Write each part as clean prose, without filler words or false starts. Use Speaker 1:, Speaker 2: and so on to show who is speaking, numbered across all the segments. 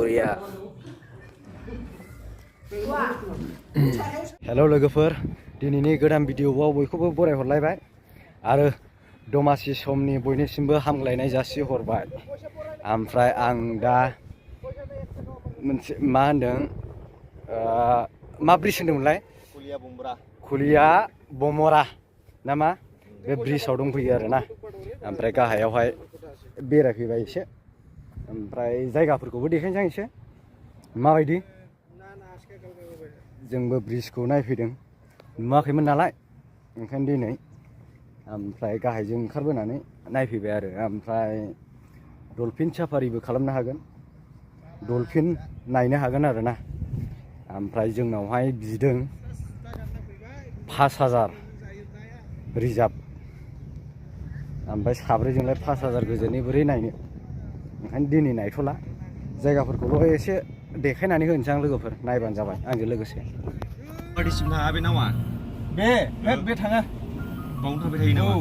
Speaker 1: बरिया हेलौ लोगोफोर दिनैनि गोदान भिडिअआव बयखौबो बरायहरलायबाय आरो दमासि समनि बयनिसिमबो हामलायनाय जासिहरबाय। ओमफ्राय आं दा मोनसे मा होनदों मा ब्रिज होनदोंमोनलाय खुलिया बमरा नामा बे ब्रिजआव दंफैयो आरोना। ओमफ्राय गाहायावहाय बेरायफैबाय एसे ओमफ्राय जायगाफोरखौबो देखायनोसै आं एसे माबायदि जोंबो ब्रिजखौ नायफैदों नुवाखैमोन नालाय ओंखायनो दिनै ओमफ्राय गाहायजों ओंखारबोनानै नायफैबाय आरो। ओमफ्राय डलफिन साफारिबो खालामनो हागोन डलफिन नायनो हागोन आरोना। ओमफ्राय जोंनावहाय बिदों 5000 रिजार्भ ओमफ्राय साब्रैजोंलाय 5000 गोजोनै बोरै नायनो ओंखायनो दिनै नायथ'ला जायगाफोरखौल' एसे देखायनानै होनोसै आं लोगोफोर नायबानो जाबाय आंजों लोगोसे।
Speaker 2: पार्टिसिम थाङा बे नावा
Speaker 1: बे थाङा
Speaker 2: बावनो थांबाय थायो नामा?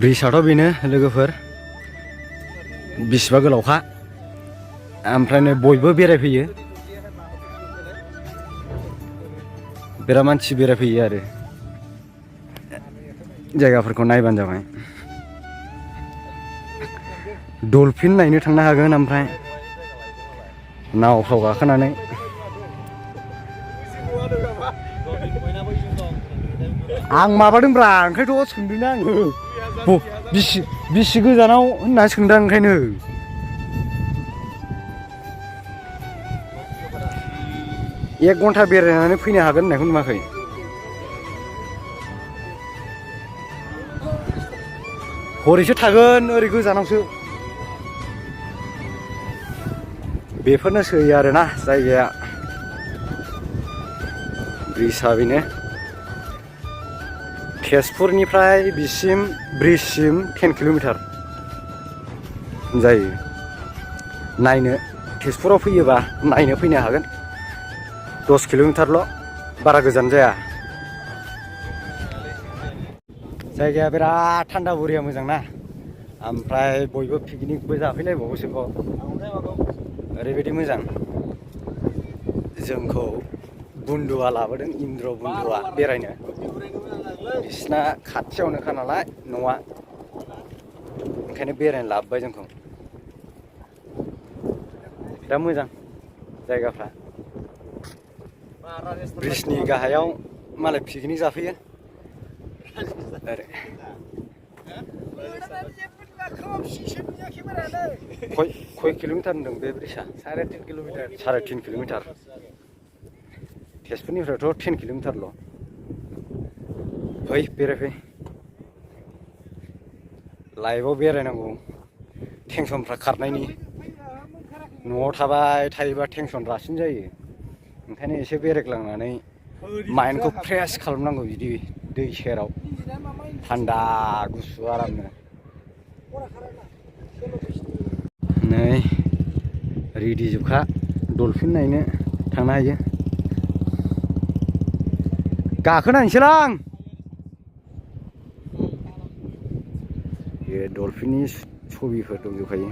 Speaker 1: ब्रिजआथ' बेनो लोगोफोर बिसिबा गोलावखा ओमफ्राय नै बयबो बेरायफैयो बिराद मानसि बेरायफैयो आरो जायगाफोरखौ नायबानो जाबाय। डलफिन नायनो थांनो हागोन ओमफ्राय नावफ्राव गाखोनानै आं माबादोंब्रा ओंखायनोथ' सोंदोंना आङो बिसि गोजानाव होनना सोंदां ओंखायनो। एक घन्टा बेरायनानै फैनो हागोन होननायखौ नुवाखै? हरैसो थागोन ओरै गोजानावसो। बेफोरनोसै आरोना जायगाया ब्रिजआ बेनो तेजपुरनिफ्राय बिसिम ब्रिजसिम 10 किल'मिटार जायो। नायनो तेजपुराव फैयोबा नायनो फैनो हागोन 10 किल'मिटारल' बारा गोजान जाया। जायगाया बिराद थान्दा बरिया मोजां ना। ओमफ्राय बयबो पिकनिकबो जाफैलायबावोसो ओरैबायदि मोजां। जोंखौ बुन्दुआ लाबोदों इन्द्र बुन्दुआ बेरायनो बिसिना खाथियावनोखा नालाय न'आ ओंखायनो बेरायनो लाबोबाय जोंखौ। बिराद मोजां जायगाफ्रा ब्रिजनि गाहायाव मालाय पिकनिक जाफैयो आरो खय किल'मिटार होनदों बे ब्रिजआ? 3.5 किल'मिटार तेजपुरनिफ्रायथ' 10 किल'मिटारल'। फै बेरायफै लाइफआव बेरायनांगौ टेनसनफ्रा खारनायनि। न'आव थाबाय थायोबा टेनसन रासिन जायो ओंखायनो एसे बेरायग्लांनानै माइन्डखौ फ्रेस खालामनांगौ बिदि दै सेराव थान्दा गुसु आरामनो। नै रेडि जोबखा डलफिन नायनो थांनो हायो। गाखोनायसैलां बे डलफिननि छबिफोर दंजोबखायो।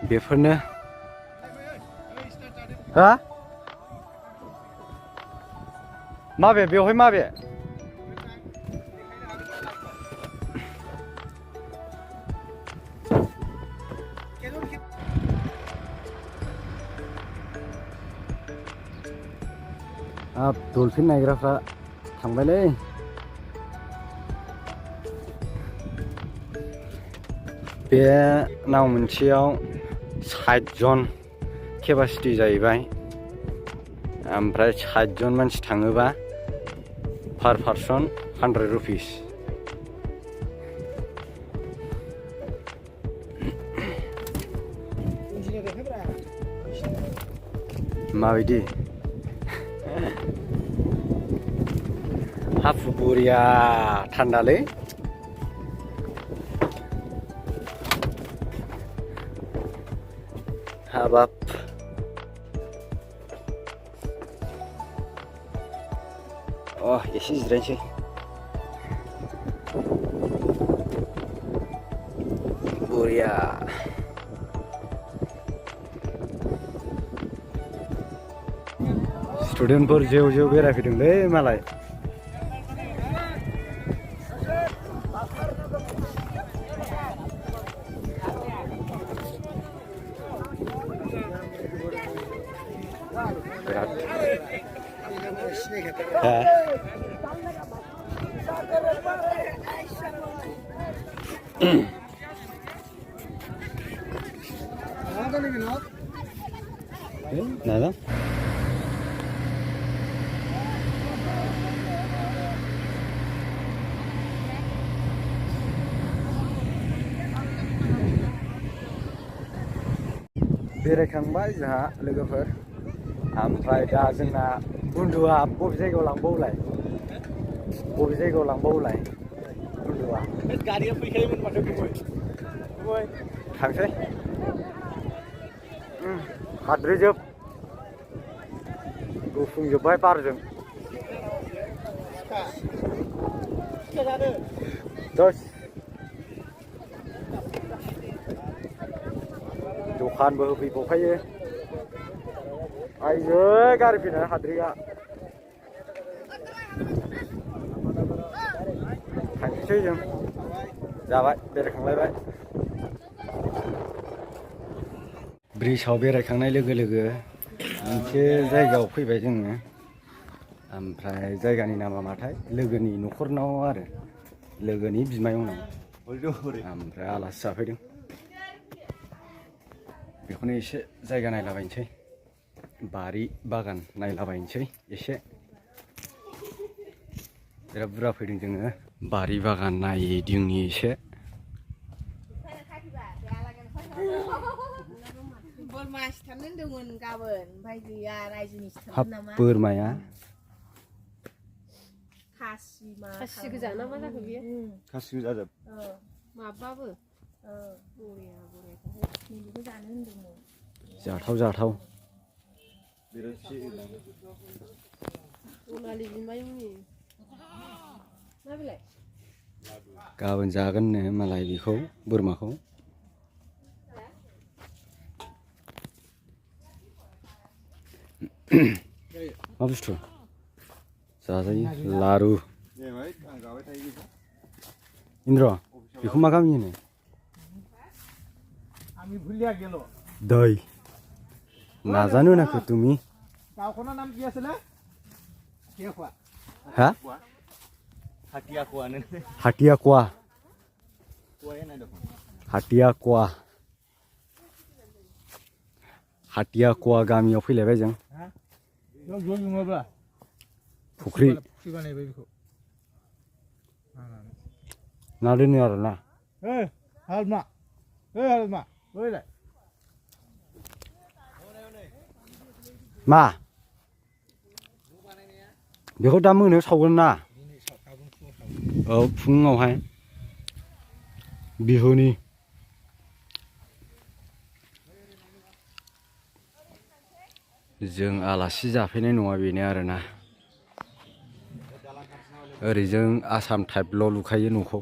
Speaker 1: बेफोरनो हा माबे बेवहाय माबे डलफिन नायग्राफ्रा थांबायलै। बे नाव मोनसेयाव 60 जन केपासिटि जाहैबाय ओमफ्राय 60 जन मानसि थाङोबा पार पार्सन 100 रुपिस। माबायदि हाफु बरिया थान्दालै हाबाब एसे जिरायनोसै बरिया स्टुडेन्टफोर जेव जेव बेरायफैदोंलै मालाय nada बेरायखांबाय जोंहा लोगोफोर ओमफ्राय दा जोंना बुन्दुआ बबे जायगायाव लांबावलाय बुन्दुआ गारिया फैखायोमोन माथो गुबै थांसै हाद्रिजोब गुफुंजोब्बाय बारजों दखानबो होफैबावखायो आइजो गारि फैनाय हाद्रिया थांसै जों जाबाय बेरायखांलायबाय ब्रिजआव बेरायखांनाय लोगो लोगो मोनसे जायगायाव फैबाय जोङो ओमफ्राय जायगानि नामा माथाय लोगोनि न'खरनाव आरो लोगोनि बिमायंनाव ओमफ्राय आलासि जाफैदों बेखौनो एसे जायगा नायलाबायनोसै बारि बागान नायलाबायनोसै एसे बिराद बुरजा फैदों जोङो बारि बागान नायदिंनि एसे बोरमाया
Speaker 3: खासि गोजा ना मा जाखो बियो
Speaker 2: खासि गोजा जाजोब
Speaker 3: माबाबो
Speaker 1: जाथाव जाथाव गाबोन जागोननो मालाय बेखौ बोरमाखौ मा बुस्थु जाजायो लारु इन्द्र बेखौ मा गामि होनो दै नाजानो नाखो तुमी
Speaker 4: गावखौना नाम কি আছিল
Speaker 1: हा हाटियाकुवा हाटियाकुवा गामियाव फैलायबाय जों फुख्रि ना दोनो आरो ना मा बेखौ दा मोनायाव सावगोन ना औ फुङावहाय बिहुनि जों आलासि जाफैनाय नङा बेनो आरोना ओरैजों आसाम टाइपल' लुखायो न'खौ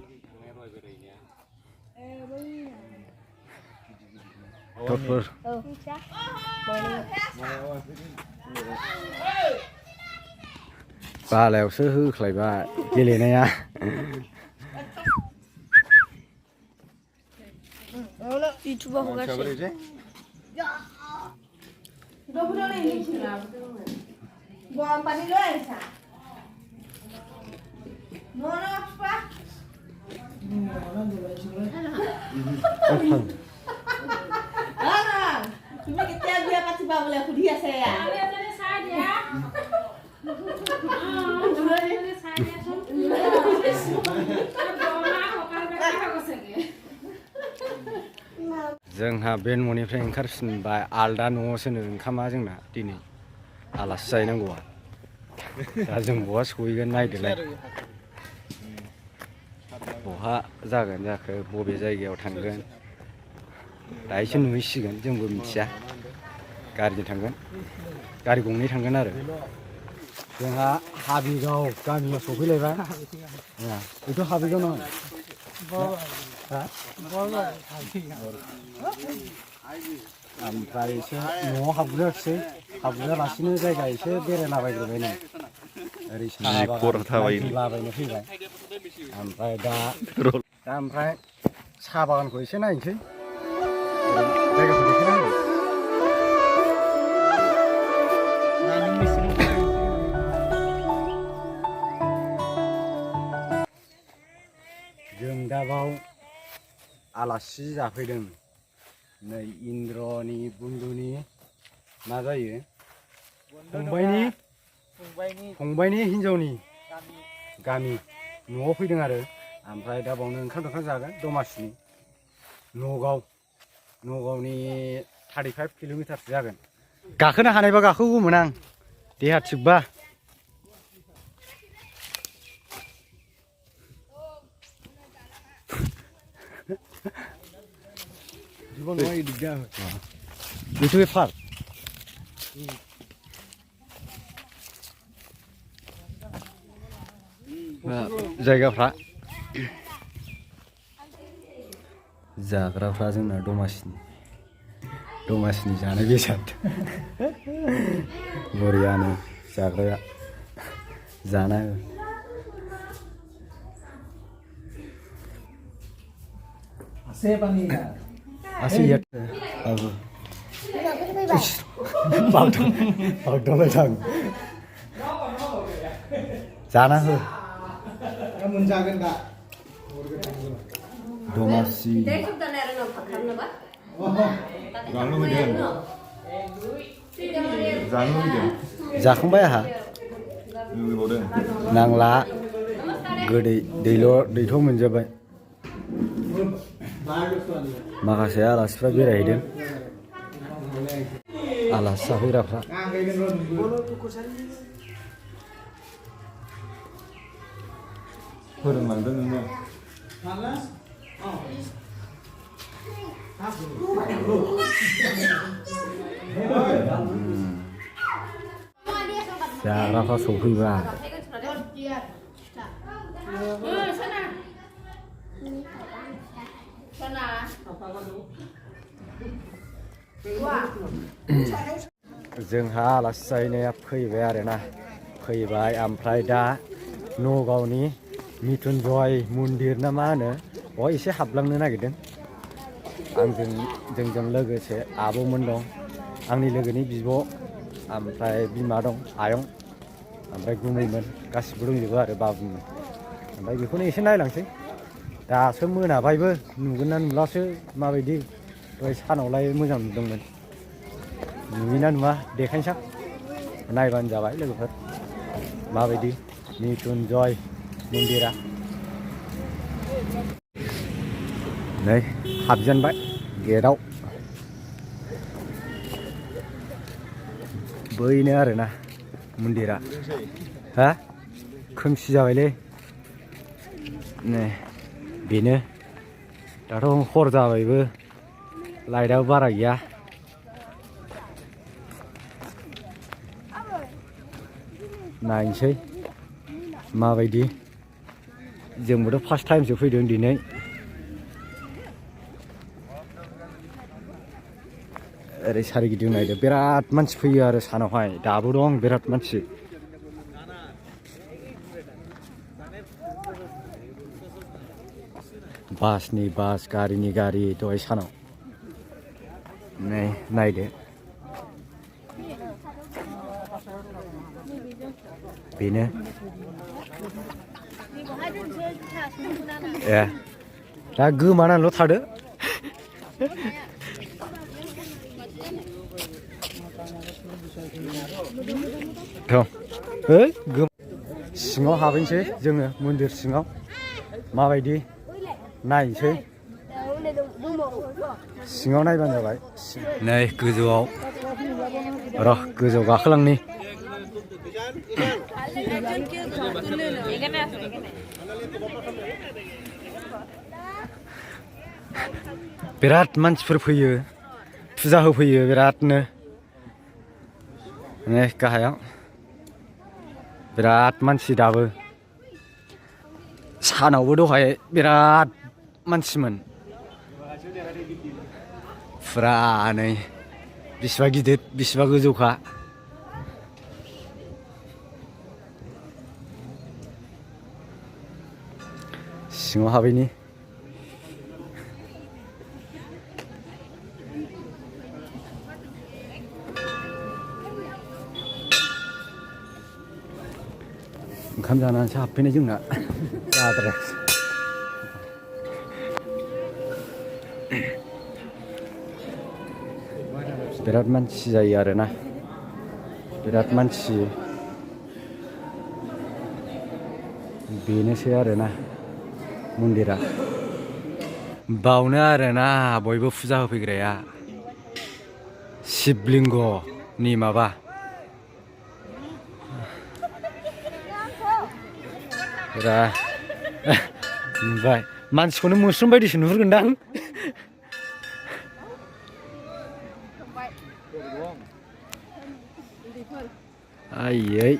Speaker 1: बालायावसो होख्लायबाय गेलेनाया
Speaker 3: इउटुबाव हगारसै
Speaker 5: গৰম পানী লৈ আহিছা তুমি কেতিয়া বিয়া পাতিবা বোলে সুধি আছে
Speaker 1: जोंहा बे न'निफ्राय ओंखारफिनबाय आलदा न'आवसो ओंखामा जोंना दिनै आलासि जाहैनांगौआ दा जों बहा सहैगोन नायदोलाय बहा जागोन जाखो बबे जायगायाव थांगोन दायोसो नुहैसिगोन जोंबो मिथिया गारिजों थांगोन गारि गंनै थांगोन आरो जोंहा हाबिगाव गामियाव सफैलायबाय बेथ' हाबिगाव नङा ओमफ्राय एसे न'आव हाबग्रोसै हाबग्रोआलासिनो जायगा एसे बेरायलाबायग्रोबाय नै ओरै लाबायनो फैबाय ओमफ्राय दा ओमफ्राय साहा बागानखौ एसे नायनोसै जायगाखौ देखायना होदो जों दा बाव आलासि जाफैदों नै इन्द्रनि बुन्दुनि मा जायो फंबायनि हिन्जावनि गामि न'आव फैदों आरो ओमफ्राय दा बावनो ओंखाम जागोन दमासिनि नगावनि 35 किल'मिटारसो जागोन गाखोनो हानायबा गाखोगौमोन आं देहा थिगबा itu Far जायगाफ्रा जाग्राफ्रा जोंना दमासिनि जानाय बेसाद बरियानो जाग्राया जाना Asih ya. Aku. Bagdong sang. Sana ho.
Speaker 4: Kamu jagan tak?
Speaker 1: Domasi. Jaखांबाय आहा नांला दैथ' मोनजाबाय माखासे आलासिफ्रा बेरायहैदों आलासि जाफैग्राफ्रा
Speaker 2: फोरोंलांदों नोङो
Speaker 1: जाग्राफ्रा सफैबाय जोंहा आलासि जाहैनाया फैबाय आरोना फैबाय ओमफ्राय दा नगावनि मिथुनजय मन्दिर ना मा होनो बेयाव एसे हाबलांनो नागिरदों जोंजों लोगोसे आब'मोन दं आंनि लोगोनि बिब' ओमफ्राय बिमा दं आयं ओमफ्राय गुमैमोन गासिबो दंजोबो आरो बाबुमोन ओमफ्राय बेखौनो एसे नायलांसै दासो मोनाबायबो नुगोन ना नुलासो माबायदि दहाय सानावलाय मोजां नुदोंमोन नुयोना नुवा देखायनोसै नायबानो जाबाय लोगोफोर माबायदि मिथुनजय मन्दिरा नै हाबजेनबाय गेटआव बैनो आरोना मन्दिरा हा खोमसि जाबायलै नै बेनो दाथ' हर जाबायबो लाइटआबो बारा गैया नायनोसै माबायदि जोंबोथ' फार्स्ट टाइमसो फैदों दिनै ओरै सारिगिदिं नायदो बिराद मानसि फैयो आरो सानावहाय दाबो दं बिराद मानसि बासनि बास गारिनि गारि दहाय सानाव नै नायदो बेनो ए दा गोमानानैल' थादो सिङाव हाबैनोसै जोङो मन्दिर सिङाव माबायदि नायनोसै सिङाव नायबानो जाबाय नै गोजौआव र' गोजौआव गाखोलांनि बिराद मानसिफोर फैयो फुजा होफैयो बिरादनो नै गाहायाव बिराद मानसि दाबो सानावबो दहाय बिराद मानसिमोन फुरा नै बिसिबा गिदिर बिसिबा गोजौखा सिङाव हाबैनि ओंखाम जानानैसो हाबफैनाय जोंना जाद्राय बिराद मानसि जायो आरोना बिराद मानसि बेनोसै आरोना मन्दिरा बावनो आरोना बयबो फुजा होफैग्राया शिबलिंगनि माबा पुरा नुबाय मानसिखौनो मोस्रोम बायदिसो नुहुरगोनदां आयै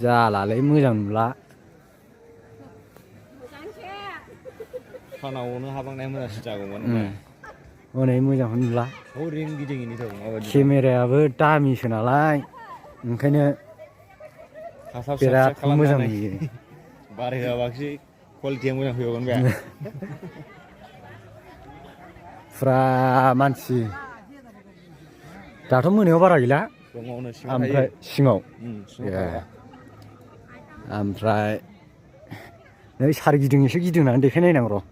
Speaker 1: जालालै मोजां नुला
Speaker 2: सानावनो हाबांनाय मोजांसिन जागौमोन
Speaker 1: हनै मोजांखौनो नुला
Speaker 2: ओरैनो गिदिङैनो माबायदि
Speaker 1: केमेरायाबो दामिसो नालाय ओंखायनो बिराद मोजां नुयो
Speaker 2: बार होआबासो कुवालिटिया मोजां फैबावगोन बे
Speaker 1: फुरा मानसि दाथ' मोनायाव बारा गैला ओमफ्राय सिङाव ओमफ्राय नै सारिगिदिं एसे गिदिंनानै देखायनायनांगौ र'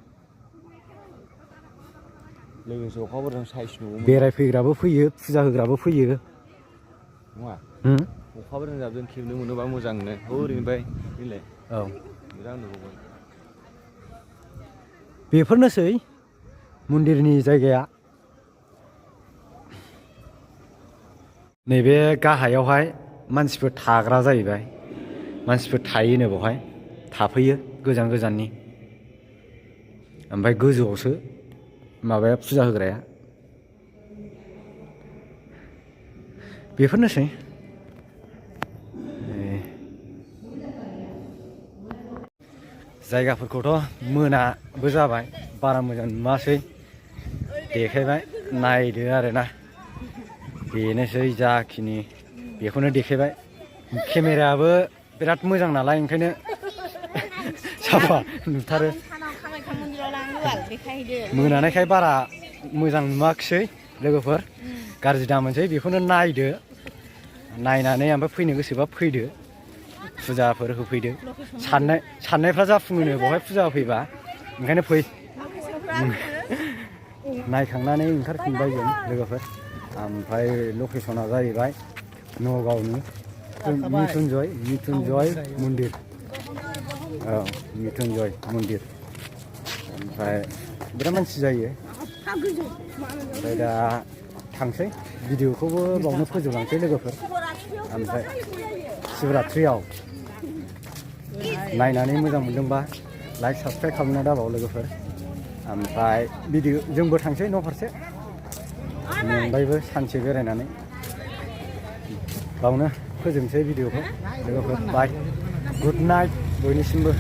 Speaker 2: लोगोसे अखाफोरजों साइज नुगौमोन
Speaker 1: बेरायफैग्राबो फैयो फुजा होग्राबो फैयो
Speaker 2: नङा अखाफोरजों जाबजों खेबनो मोनोबा मोजांनो ओरैनिफ्राय फैलाय
Speaker 1: औ
Speaker 2: मोजां नुगौमोन
Speaker 1: बेफोरनोसै मन्दिरनि जायगाया नैबे गाहायावहाय मानसिफोर थाग्रा जाहैबाय मानसिफोर थायोनो बेवहाय थाफैयो गोजान गोजाननि ओमफ्राय गोजौआवसो माबाया फुजा होग्राया बेफोरनोसै जायगाफोरखौथ' मोनाबो जाबाय बारा मोजां नुवासै देखायबाय नायदो आरोना बेनोसै जाखिनि बेखौनो देखायबाय केमेरायाबो बिराद मोजां नालाय ओंखायनो साफा नुथारो मोनानायखाय बारा मोजां नुवाखिसै लोगोफोर गाज्रि दामोनसै बेखौनो नायदो नायनानै ओमफ्राय फैनो गोसोबा फैदो फुजाफोर होफैदो साननायफ्रा जाफुङोनो बेवहाय फुजा होफैबा ओंखायनो फै नायखांनानै ओंखारफिनबाय जों लोगोफोर ओमफ्राय लकेसना जाहैबाय नगावनि मिथुनजय मन्दिर औ मिथुनजय मन्दिर ओमफ्राय बिराद मानसि जायो ओमफ्राय दा थांसै भिडिअखौबो बावनो फोजोबलांसै लोगोफोर ओमफ्राय शिवरात्रियाव नायनानै मोजां मोनदोंबा लाइक साबसक्राइब खालामना दाबाव लोगोफोर ओमफ्राय भिडिअ जोंबो थांसै न' फारसे मोनबायबो सानसे बेरायनानै बावनो फोजोबनोसै भिडिअखौ लोगोफोर बाय गुड नाइट बयनिसिमबो